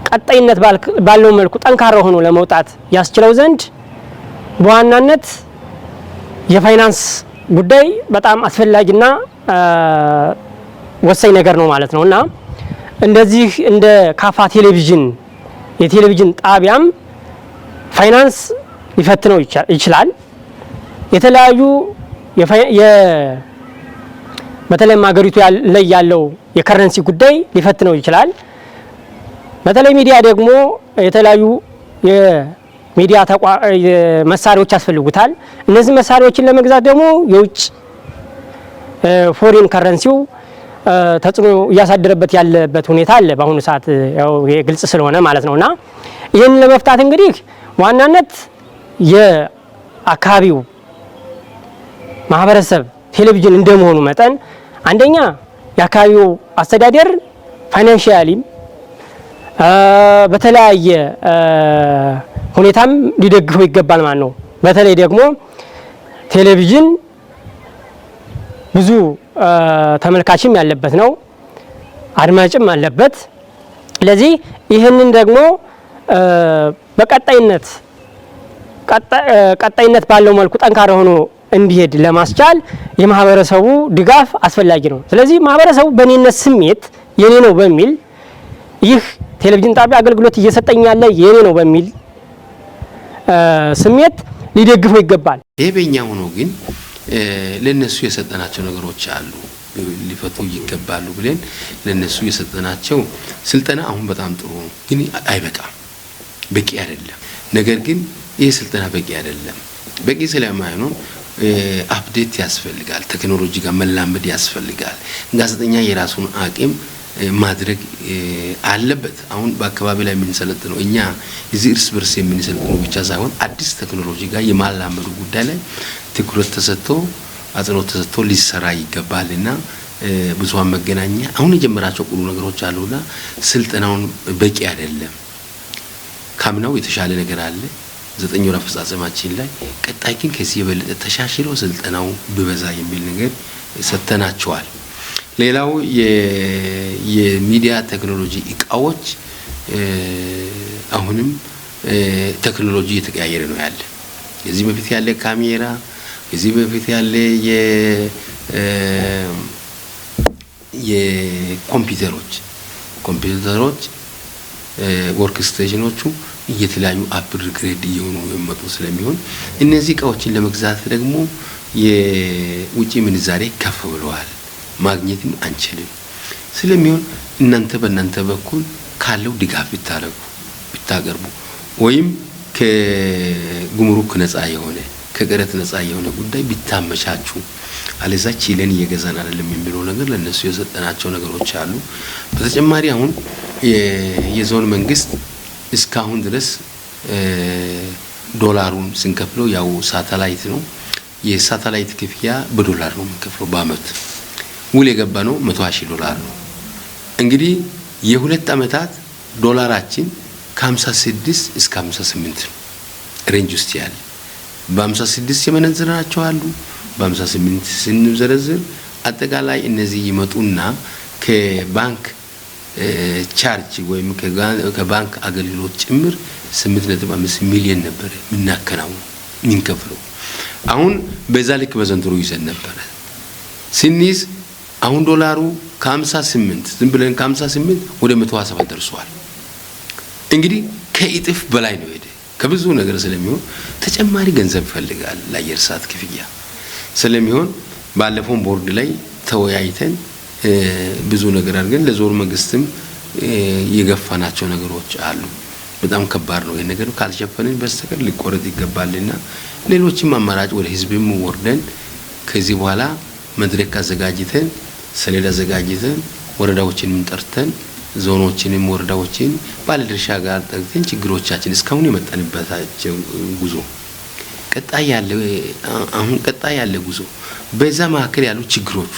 ቀጣይነት ባለው መልኩ ጠንካራ ሆኖ ለመውጣት ያስችለው ዘንድ በዋናነት የፋይናንስ ጉዳይ በጣም አስፈላጊና ወሳኝ ነገር ነው ማለት ነው። እና እንደዚህ እንደ ካፋ ቴሌቪዥን የቴሌቪዥን ጣቢያም ፋይናንስ ሊፈትነው ይችላል። የተለያዩ በተለይም ሀገሪቱ ላይ ያለው የ currency ጉዳይ ሊፈትነው ይችላል። በተለይ ሚዲያ ደግሞ የተለያዩ የሚዲያ መሳሪያዎች ያስፈልጉታል። እነዚህ መሳሪያዎችን ለመግዛት ደግሞ የውጭ foreign currency ው ተጽዕኖ እያሳደረበት ያለበት ሁኔታ አለ በአሁኑ ሰዓት፣ ያው ግልጽ ስለሆነ ማለት ነውና ይህንን ለመፍታት እንግዲህ ዋናነት የአካባቢው ማህበረሰብ ቴሌቪዥን እንደመሆኑ መጠን አንደኛ የአካባቢው አስተዳደር financially ም በተለያየ ሁኔታም ሊደግፈው ይገባል ማለት ነው። በተለይ ደግሞ ቴሌቪዥን ብዙ ተመልካችም ያለበት ነው፣ አድማጭም አለበት። ስለዚህ ይህንን ደግሞ በቀጣይነት ቀጣይነት ባለው መልኩ ጠንካራ ሆኖ እንዲሄድ ለማስቻል የማህበረሰቡ ድጋፍ አስፈላጊ ነው። ስለዚህ ማህበረሰቡ በእኔነት ስሜት የኔ ነው በሚል፣ ይህ ቴሌቪዥን ጣቢያ አገልግሎት እየሰጠኝ ያለ የኔ ነው በሚል ስሜት ሊደግፈው ይገባል። ይሄ በእኛ ሆኖ ግን ለነሱ የሰጠናቸው ነገሮች አሉ፣ ሊፈቱ ይገባሉ ብለን ለነሱ የሰጠናቸው ስልጠና አሁን በጣም ጥሩ ነው፣ ግን አይበቃም፣ በቂ አይደለም። ነገር ግን ይህ ስልጠና በቂ አይደለም። በቂ ስለማይሆን update ያስፈልጋል። ቴክኖሎጂ ጋር መላመድ ያስፈልጋል። ጋዜጠኛ የራሱን አቅም ማድረግ አለበት። አሁን በአካባቢ ላይ የምንሰለጥነው እኛ እዚህ እርስ በርስ የምንሰለጥነው ብቻ ሳይሆን አዲስ ቴክኖሎጂ ጋር የማላመዱ ጉዳይ ላይ ትኩረት ተሰጥቶ፣ አጽንኦት ተሰጥቶ ሊሰራ ይገባልና ብዙሃን መገናኛ አሁን የጀመራቸው ጥሩ ነገሮች አሉና ስልጠናውን በቂ አይደለም። ካምናው የተሻለ ነገር አለ 9 ወር አፈጻጸማችን ላይ። ቀጣይ ግን ከዚህ የበለጠ ተሻሽሎ ስልጠናው ቢበዛ የሚል ነገር ሰጥተናቸዋል። ሌላው የሚዲያ ቴክኖሎጂ እቃዎች፣ አሁንም ቴክኖሎጂ እየተቀያየረ ነው ያለ። ከዚህ በፊት ያለ ካሜራ፣ ከዚህ በፊት ያለ የኮምፒውተሮች workstation ኖቹ እየተለያዩ upgrade እየሆኑ የመጡ ስለሚሆን እነዚህ እቃዎችን ለመግዛት ደግሞ የውጭ ምንዛሬ ከፍ ብለዋል፣ ማግኘትም አንችልም። ስለሚሆን እናንተ በእናንተ በኩል ካለው ድጋፍ ብታደርጉ፣ ብታቀርቡ ወይም ከጉምሩክ ነጻ የሆነ፣ ከቀረጥ ነጻ የሆነ ጉዳይ ቢታመቻቹ፣ አለዛ ችለን እየገዛን አይደለም የሚለው ነገር ለነሱ የሰጠናቸው ነገሮች አሉ። በተጨማሪ አሁን የዞን መንግስት እስካሁን ድረስ ዶላሩን ስንከፍለው ያው ሳተላይት ነው። የሳተላይት ክፍያ በዶላር ነው የምንከፍለው። በአመት ውል የገባ ነው 120 ዶላር ነው። እንግዲህ የ2 አመታት ዶላራችን ከ56 እስከ 58 ነው range ውስጥ ያለ። በ56 የመነዝራቸው አሉ። በ58 ስንዘረዝር አጠቃላይ እነዚህ ይመጡና ከባንክ charge ወይም ከባንክ አገልግሎት ጭምር 8.5 ሚሊዮን ነበረ የምናከናውነው፣ የምንከፍለው። አሁን በዛ ልክ በዘንድሮ ይዘን ነበረ ስንይዝ አሁን ዶላሩ ከ58፣ ዝም ብለን ከ58 ወደ 127 ደርሷል። እንግዲህ ከእጥፍ በላይ ነው ሄደ። ከብዙ ነገር ስለሚሆን ተጨማሪ ገንዘብ ይፈልጋል ለአየር ሰዓት ክፍያ ስለሚሆን ባለፈው ቦርድ ላይ ተወያይተን ብዙ ነገር አድርገን ለዞን መንግስትም የገፋናቸው ነገሮች አሉ። በጣም ከባድ ነው። ይሄን ነገር ካልሸፈንን በስተቀር ሊቆረጥ ይገባልና ሌሎችም አማራጭ ወደ ህዝብም ወርደን ከዚህ በኋላ መድረክ አዘጋጅተን፣ ሰሌዳ አዘጋጅተን፣ ወረዳዎችንም ጠርተን፣ ዞኖችንም ወረዳዎችን ባለድርሻ ጋር ጠርተን ችግሮቻችን እስካሁን የመጣንበታቸው ጉዞ፣ ቀጣይ ያለ አሁን ቀጣይ ያለ ጉዞ፣ በዛ መካከል ያሉ ችግሮቹ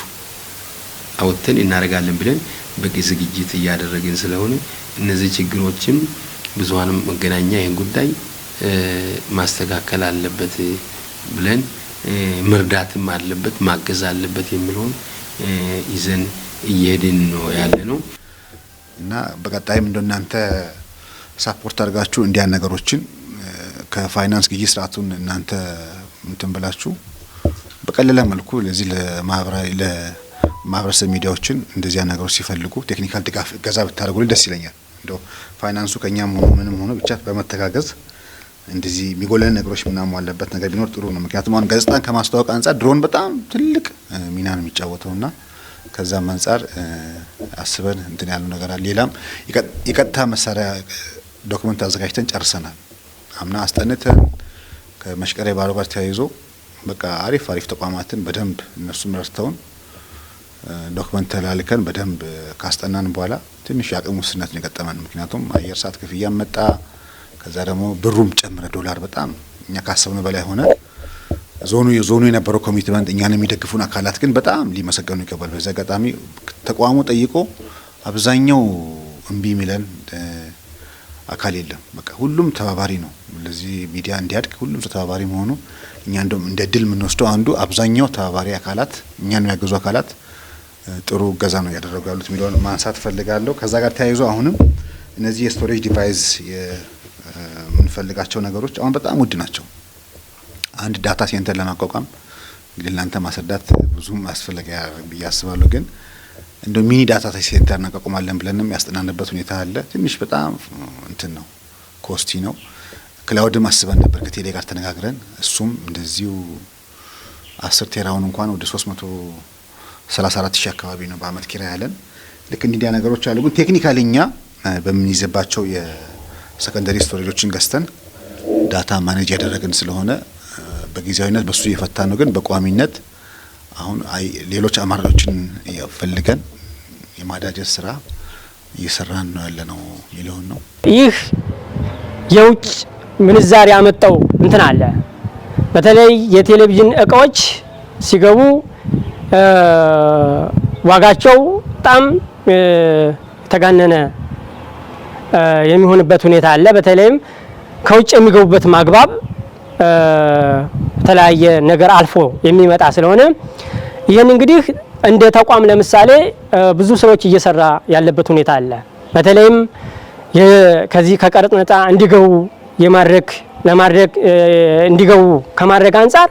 አወጥተን እናደርጋለን ብለን በቂ ዝግጅት እያደረግን ስለሆነ እነዚህ ችግሮችም ብዙሃን መገናኛ ይህን ጉዳይ ማስተካከል አለበት ብለን፣ መርዳትም አለበት፣ ማገዝ አለበት የሚለውን ይዘን እየሄድን ነው ያለ ነው። እና በቀጣይም እንደ እናንተ support አድርጋችሁ እንዲያን ነገሮችን ከፋይናንስ ግዢ ስርዓቱን እናንተ እንትን ብላችሁ በቀለለ መልኩ ለዚህ ለማህበራዊ ለማህበረሰብ ሚዲያዎችን እንደዚያ ነገሮች ሲፈልጉ technical ድጋፍ እገዛ ብታደርጉልኝ ደስ ይለኛል። እንደው ፋይናንሱ ከኛም ሆኖ ምንም ሆኖ ብቻ በመተጋገዝ እንደዚህ የሚጎለን ነገሮች ምናሟላበት ነገር ቢኖር ጥሩ ነው። ምክንያቱም አሁን ጋዜጣን ከማስተዋወቅ አንጻር ድሮን በጣም ትልቅ ሚና ነው የሚጫወተውና ከዛም አንጻር አስበን እንትን ያሉ ነገር አለ። ሌላም የቀጥታ መሳሪያ document አዘጋጅተን ጨርሰናል። አምና አስጠንተን ከመሽቀሬ ባሮ ጋር ተያይዞ በቃ አሪፍ አሪፍ ተቋማትን በደንብ እነሱም ረድተውን Document ተላልከን በደንብ ካስጠናን በኋላ ትንሽ የአቅም ውስንነት ነው የገጠመን። ምክንያቱም አየር ሰዓት ክፍያ መጣ፣ ከዛ ደግሞ ብሩም ጨመረ፣ ዶላር በጣም እኛ ካሰብነው በላይ ሆነ። ዞኑ የነበረው commitment፣ እኛን የሚደግፉን አካላት ግን በጣም ሊመሰገኑ ይገባል። በዚህ አጋጣሚ ተቋሙ ጠይቆ አብዛኛው እምቢ የሚለን አካል የለም። በቃ ሁሉም ተባባሪ ነው። ለዚህ ሚዲያ እንዲያድግ ሁሉም ሰው ተባባሪ መሆኑ እኛ እንደውም እንደ ድል የምንወስደው አንዱ አብዛኛው ተባባሪ አካላት፣ እኛን የሚያገዙ አካላት ጥሩ እገዛ ነው እያደረጉ ያሉት የሚለውን ማንሳት እፈልጋለሁ። ከዛ ጋር ተያይዞ አሁንም እነዚህ የ storage device የምንፈልጋቸው ነገሮች አሁን በጣም ውድ ናቸው። አንድ data center ለማቋቋም እንግዲህ ለእናንተ ማስረዳት ብዙም አስፈላጊ ብዬ አስባለሁ። ግን እንደ mini data center እናቋቁማለን ብለንም ያስጠናንበት ሁኔታ አለ። ትንሽ በጣም እንትን ነው፣ costly ነው። Cloud ም አስበን ነበር ከቴሌ ጋር ተነጋግረን፣ እሱም እንደዚሁ 10 ቴራውን እንኳን ወደ 334 ሺህ አካባቢ ነው በአመት ኪራይ ያለን። ልክ እንዲህ ነገሮች አሉ። ግን technically እኛ በምንይዝባቸው የ secondary storage ኦችን ገዝተን data manage ያደረግን ስለሆነ በጊዜያዊነት በሱ እየፈታ ነው። ግን በቋሚነት አሁን ሌሎች አማራጮችን ፈልገን የማዳጀት ስራ እየሰራን ነው ያለ ነው የሚለውን ነው። ይህ የውጭ ምንዛሪ ያመጣው እንትን አለ። በተለይ የቴሌቪዥን እቃዎች ሲገቡ ዋጋቸው በጣም የተጋነነ የሚሆንበት ሁኔታ አለ። በተለይም ከውጭ የሚገቡበት አግባብ የተለያየ ነገር አልፎ የሚመጣ ስለሆነ ይህን እንግዲህ እንደ ተቋም ለምሳሌ ብዙ ስራዎች እየሰራ ያለበት ሁኔታ አለ። በተለይም ከዚህ ከቀረጥ ነፃ እንዲገቡ የማድረግ ለማድረግ እንዲገቡ ከማድረግ አንጻር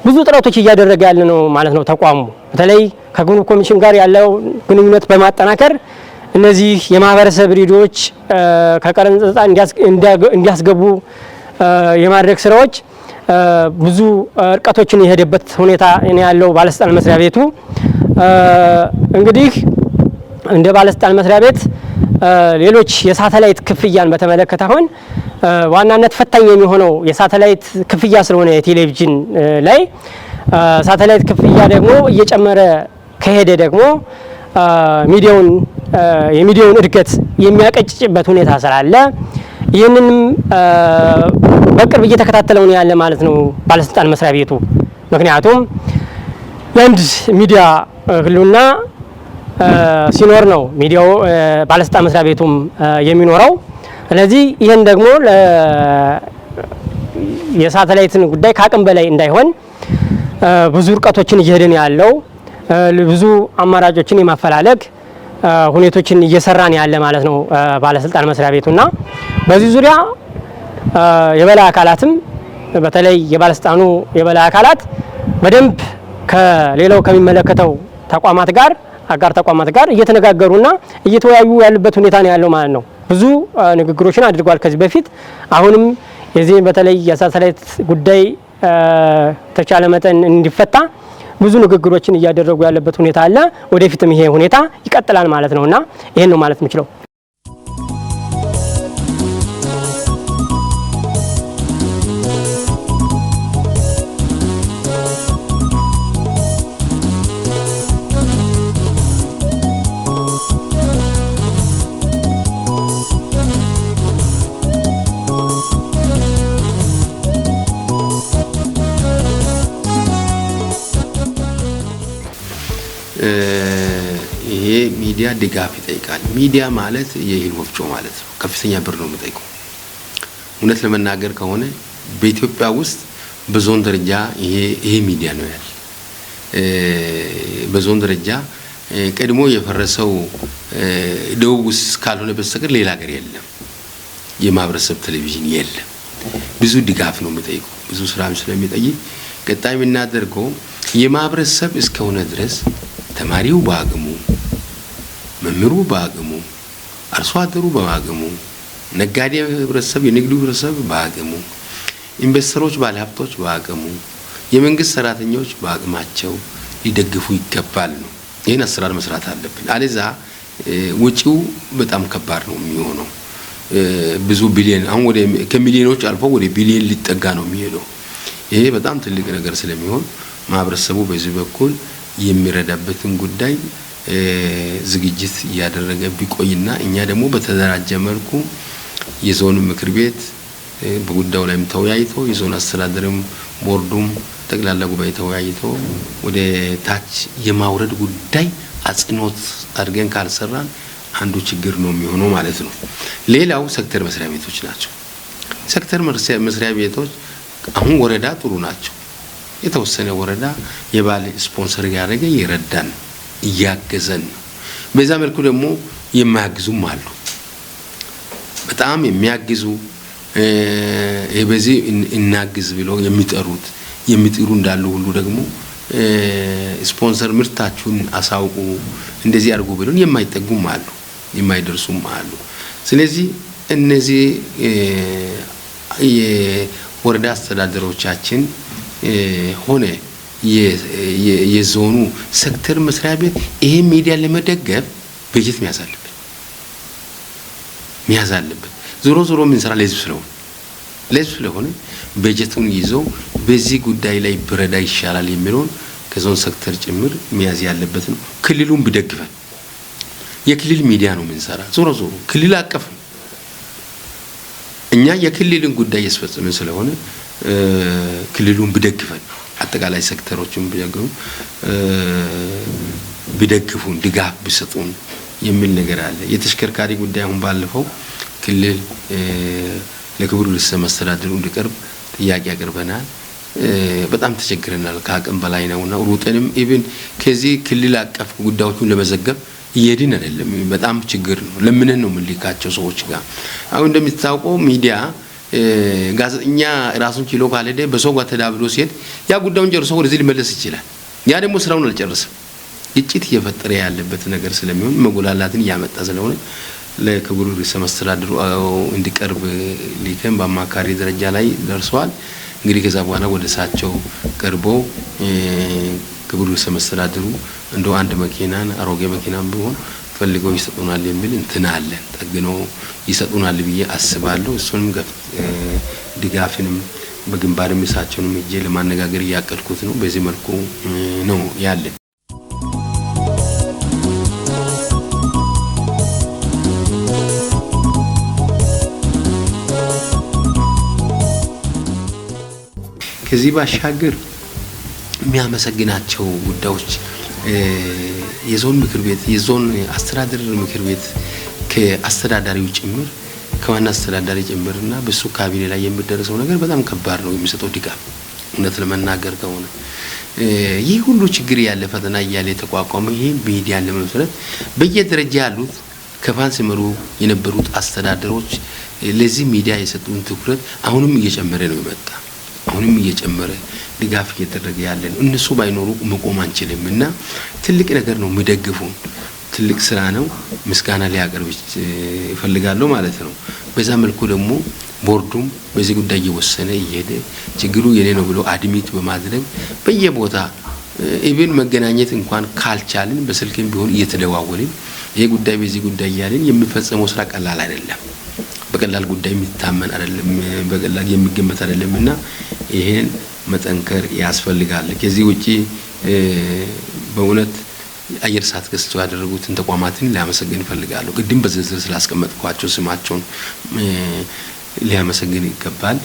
ብዙ ጥረቶች እያደረገ ያለ ነው ማለት ነው ተቋሙ። በተለይ ከጉምሩክ ኮሚሽን ጋር ያለው ግንኙነት በማጠናከር እነዚህ የማህበረሰብ ሬዲዮዎች ከቀረጥ ነፃ እንዲያስገቡ የማድረግ ስራዎች ብዙ እርቀቶችን የሄደበት ሁኔታ ያለው ባለስልጣን መስሪያ ቤቱ። እንግዲህ እንደ ባለስልጣን መስሪያ ቤት ሌሎች የሳተላይት ክፍያን በተመለከተ አሁን ዋናነት ፈታኝ የሚሆነው የሳተላይት ክፍያ ስለሆነ፣ የቴሌቪዥን ላይ ሳተላይት ክፍያ ደግሞ እየጨመረ ከሄደ ደግሞ ሚዲያውን የሚዲያውን እድገት የሚያቀጭጭበት ሁኔታ ስላለ ይህንንም በቅርብ እየተከታተለው ነው ያለ ማለት ነው ባለስልጣን መስሪያ ቤቱ። ምክንያቱም የአንድ ሚዲያ ህልውና ሲኖር ነው ሚዲያው ባለስልጣን መስሪያ ቤቱም የሚኖረው። ስለዚህ ይህን ደግሞ የሳተላይትን ጉዳይ ከአቅም በላይ እንዳይሆን ብዙ እርቀቶችን እየሄድን ያለው፣ ብዙ አማራጮችን የማፈላለግ ሁኔቶችን እየሰራን ያለ ማለት ነው ባለስልጣን መስሪያ ቤቱና በዚህ ዙሪያ የበላይ አካላትም በተለይ የባለስልጣኑ የበላይ አካላት በደንብ ከሌላው ከሚመለከተው ተቋማት ጋር፣ አጋር ተቋማት ጋር እየተነጋገሩና እየተወያዩ ያሉበት ሁኔታ ነው ያለው ማለት ነው። ብዙ ንግግሮችን አድርጓል ከዚህ በፊት። አሁንም የዚህ በተለይ የሳተላይት ጉዳይ ተቻለ መጠን እንዲፈታ ብዙ ንግግሮችን እያደረጉ ያለበት ሁኔታ አለ። ወደፊትም ይሄ ሁኔታ ይቀጥላል ማለት ነውና ይሄን ነው ማለት የምችለው። ይሄ ሚዲያ ድጋፍ ይጠይቃል። ሚዲያ ማለት የእህል ወፍጮ ማለት ነው። ከፍተኛ ብር ነው የሚጠይቀው። እውነት ለመናገር ከሆነ በኢትዮጵያ ውስጥ በዞን ደረጃ ይሄ ሚዲያ ነው ያለ። በዞን ደረጃ ቀድሞ የፈረሰው ደቡብ ውስጥ ካልሆነ በስተቀር ሌላ ሀገር የለም። የማህበረሰብ ቴሌቪዥን የለም። ብዙ ድጋፍ ነው የሚጠይቀው። ብዙ ስራም ስለሚጠይቅ ቀጣይ የምናደርገው የማህበረሰብ እስከሆነ ድረስ ተማሪው በአቅሙ፣ መምህሩ በአቅሙ፣ አርሶ አደሩ በአቅሙ፣ ነጋዴ ህብረተሰብ፣ የንግዱ ህብረተሰብ በአቅሙ፣ ኢንቨስተሮች፣ ባለሀብቶች በአቅሙ፣ የመንግስት ሰራተኞች በአቅማቸው ሊደግፉ ይገባል ነው። ይህን አሰራር መስራት አለብን። አለዛ ወጪው በጣም ከባድ ነው የሚሆነው። ብዙ ቢሊዮን፣ አሁን ወደ ከሚሊዮኖች አልፎ ወደ ቢሊዮን ሊጠጋ ነው የሚሄደው። ይሄ በጣም ትልቅ ነገር ስለሚሆን ማህበረሰቡ በዚህ በኩል የሚረዳበትን ጉዳይ ዝግጅት እያደረገ ቢቆይና እኛ ደግሞ በተደራጀ መልኩ የዞኑ ምክር ቤት በጉዳዩ ላይም ተወያይቶ፣ የዞን አስተዳደርም ቦርዱም ጠቅላላ ጉባኤ ተወያይቶ ወደ ታች የማውረድ ጉዳይ አጽንኦት አድርገን ካልሰራን አንዱ ችግር ነው የሚሆነው ማለት ነው። ሌላው ሴክተር መስሪያ ቤቶች ናቸው። ሴክተር መስሪያ ቤቶች አሁን ወረዳ ጥሩ ናቸው። የተወሰነ ወረዳ የባለ ስፖንሰር ያደረገ እየረዳን እያገዘን ነው። በዛ መልኩ ደግሞ የማያግዙም አሉ። በጣም የሚያግዙ፣ በዚህ እናግዝ ብለው የሚጠሩት የሚጥሩ እንዳሉ ሁሉ ደግሞ ስፖንሰር ምርታችሁን አሳውቁ፣ እንደዚህ አድርጉ ብለን የማይጠጉም አሉ፣ የማይደርሱም አሉ። ስለዚህ እነዚህ የወረዳ አስተዳደሮቻችን ሆነ የዞኑ ሴክተር መስሪያ ቤት ይሄ ሚዲያ ለመደገፍ በጀት መያዝ አለበት። ዞሮ ዞሮ የምንሰራ ለህዝብ ስለሆነ በጀቱን ይዞ በዚህ ጉዳይ ላይ ብረዳ ይሻላል የሚለውን ከዞን ሴክተር ጭምር መያዝ ያለበት ነው። ክልሉን ቢደግፈን፣ የክልል ሚዲያ ነው የምንሰራ። ዞሮ ዞሮ ክልል አቀፍ ነው። እኛ የክልልን ጉዳይ እያስፈጸምን ስለሆነ ክልሉን ቢደግፈን፣ አጠቃላይ ሴክተሮችን ቢደግፉን፣ ድጋፍ ቢሰጡን የሚል ነገር አለ። የተሽከርካሪ ጉዳይ አሁን ባለፈው ክልል ለክቡር ርዕሰ መስተዳድሩ እንዲቀርብ ጥያቄ አቅርበናል። በጣም ተቸግረናል። ከአቅም በላይ ነውና ሩጠንም even ከዚህ ክልል አቀፍ ጉዳዮቹን ለመዘገብ እየሄድን አይደለም። በጣም ችግር ነው። ለምንን ነው የምንልካቸው ሰዎች ጋር። አሁን እንደሚታወቀው ሚዲያ ጋዜጠኛ ራሱን ችሎ ካልሄደ በሰው ጋር ተዳብሎ ሲሄድ ያ ጉዳዩን ጨርሶ ወደዚህ ሊመለስ ይችላል። ያ ደግሞ ስራውን አልጨረሰም። ግጭት እየፈጠረ ያለበት ነገር ስለሚሆን፣ መጎላላትን እያመጣ ስለሆነ ለክቡር ርዕሰ መስተዳድሩ እንዲቀርብ ልከን በአማካሪ ደረጃ ላይ ደርሰዋል። እንግዲህ ከዛ በኋላ ወደ እሳቸው ቀርቦ ክቡር ርዕሰ መስተዳድሩ እንደው አንድ መኪናን፣ አሮጌ መኪናን ቢሆን ፈልገው ይሰጡናል የሚል እንትን አለን። ጠግኖ ይሰጡናል ብዬ አስባለሁ። እሱንም ድጋፍንም በግንባርም እሳቸውንም ሄጄ ለማነጋገር እያቀድኩት ነው። በዚህ መልኩ ነው ያለን። ከዚህ ባሻገር የሚያመሰግናቸው ጉዳዮች የዞን ምክር ቤት፣ የዞን አስተዳደር ምክር ቤት ከአስተዳዳሪው ጭምር፣ ከዋና አስተዳዳሪ ጭምርና በሱ ካቢኔ ላይ የሚደረሰው ነገር በጣም ከባድ ነው። የሚሰጠው ድጋፍ እውነት ለመናገር ከሆነ ይህ ሁሉ ችግር ያለ፣ ፈተና እያለ የተቋቋመ ይህ ሚዲያን ለመመስረት በየደረጃ ያሉት ከፋን ሲመሩ የነበሩት አስተዳደሮች ለዚህ ሚዲያ የሰጡን ትኩረት አሁንም እየጨመረ ነው የመጣ። አሁንም እየጨመረ ድጋፍ እየተደረገ ያለ ነው። እነሱ ባይኖሩ መቆም አንችልም እና ትልቅ ነገር ነው የሚደግፉን። ትልቅ ስራ ነው። ምስጋና ሊያቀርብ ይፈልጋለሁ ማለት ነው። በዛ መልኩ ደግሞ ቦርዱም በዚህ ጉዳይ እየወሰነ እየሄደ ችግሩ የኔ ነው ብሎ admit በማድረግ በየቦታ even መገናኘት እንኳን ካልቻልን በስልክም ቢሆን እየተደዋወልን ይሄ ጉዳይ በዚህ ጉዳይ እያልን የሚፈጸመው ስራ ቀላል አይደለም። በቀላል ጉዳይ የሚታመን አይደለም፣ በቀላል የሚገመት አይደለም እና ይሄን መጠንከር ያስፈልጋል። ከዚህ ውጪ በእውነት አየር ሰዓት ገዝተው ያደረጉትን ተቋማትን ሊያመሰግን እፈልጋለሁ። ቅድም በዝርዝር ስላስቀመጥኳቸው ስማቸውን ሊያመሰግን ይገባል።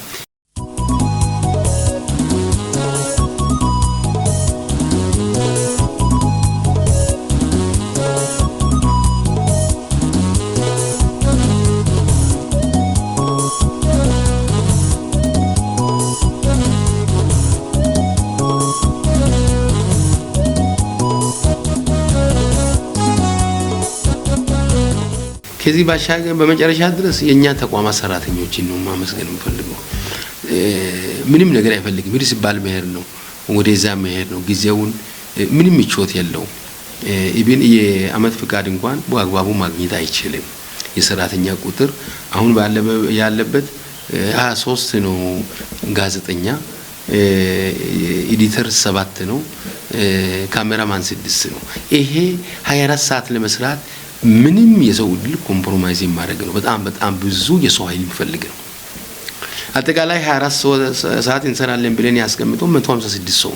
ከዚህ ባሻገር በመጨረሻ ድረስ የእኛ ተቋማት ሰራተኞችን ነው ማመስገን የምፈልገው። ምንም ነገር አይፈልግም። ሂድ ሲባል መሄድ ነው፣ ወደዛ መሄድ ነው። ጊዜውን ምንም ምቾት የለውም። Even የአመት ፍቃድ እንኳን በአግባቡ ማግኘት አይችልም። የሰራተኛ ቁጥር አሁን ያለበት 23 ነው። ጋዜጠኛ፣ editor ሰባት ነው። ካሜራማን ስድስት ነው። ይሄ 24 ሰዓት ለመስራት ምንም የሰው ዕድል compromise የማድረግ ነው። በጣም በጣም ብዙ የሰው ኃይል የሚፈልግ ነው። አጠቃላይ 24 ሰዓት እንሰራለን ብለን ያስቀምጠው 156 ሰው።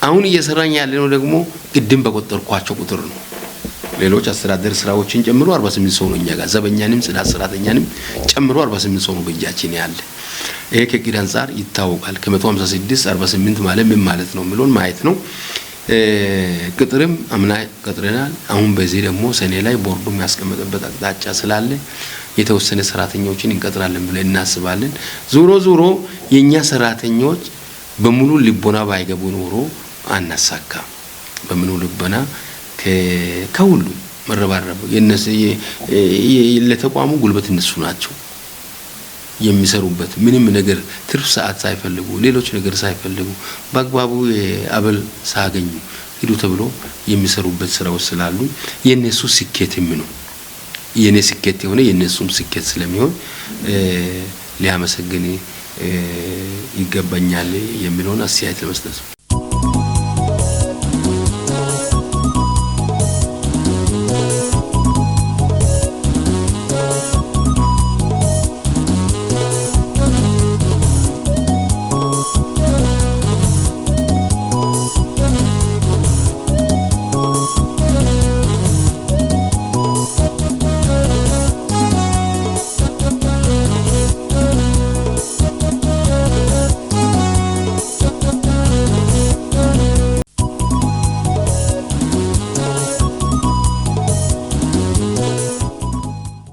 አሁን እየሰራኝ ያለነው ደግሞ ቅድም በቆጠርኳቸው ቁጥር ነው። ሌሎች አስተዳደር ስራዎችን ጨምሮ 48 ሰው ነው እኛ ጋር፣ ዘበኛንም ጽዳት ሰራተኛንም ጨምሮ 48 ሰው ነው በእጃችን ያለ። ይሄ ከእቅድ አንጻር ይታወቃል። ከ156 48 ማለት ምን ማለት ነው የሚለውን ማየት ነው። ቅጥርም አምና ቀጥረናል። አሁን በዚህ ደግሞ ሰኔ ላይ ቦርዱ የሚያስቀምጥበት አቅጣጫ ስላለ የተወሰነ ሰራተኞችን እንቀጥራለን ብለን እናስባለን። ዞሮ ዞሮ የኛ ሰራተኞች በሙሉ ልቦና ባይገቡ ኖሮ አናሳካም። በሙሉ ልቦና ከሁሉ መረባረብ ለተቋሙ ጉልበት እነሱ ናቸው የሚሰሩበት። ምንም ነገር ትርፍ ሰዓት ሳይፈልጉ፣ ሌሎች ነገር ሳይፈልጉ፣ በአግባቡ አበል ሳያገኙ ሂዱ ተብሎ የሚሰሩበት ስራዎች ስላሉ የእነሱ ስኬትም ነው፣ የኔ ስኬት የሆነ የእነሱም ስኬት ስለሚሆን ሊያመሰግን ይገባኛል የሚለውን አስተያየት ለመስጠት ነው።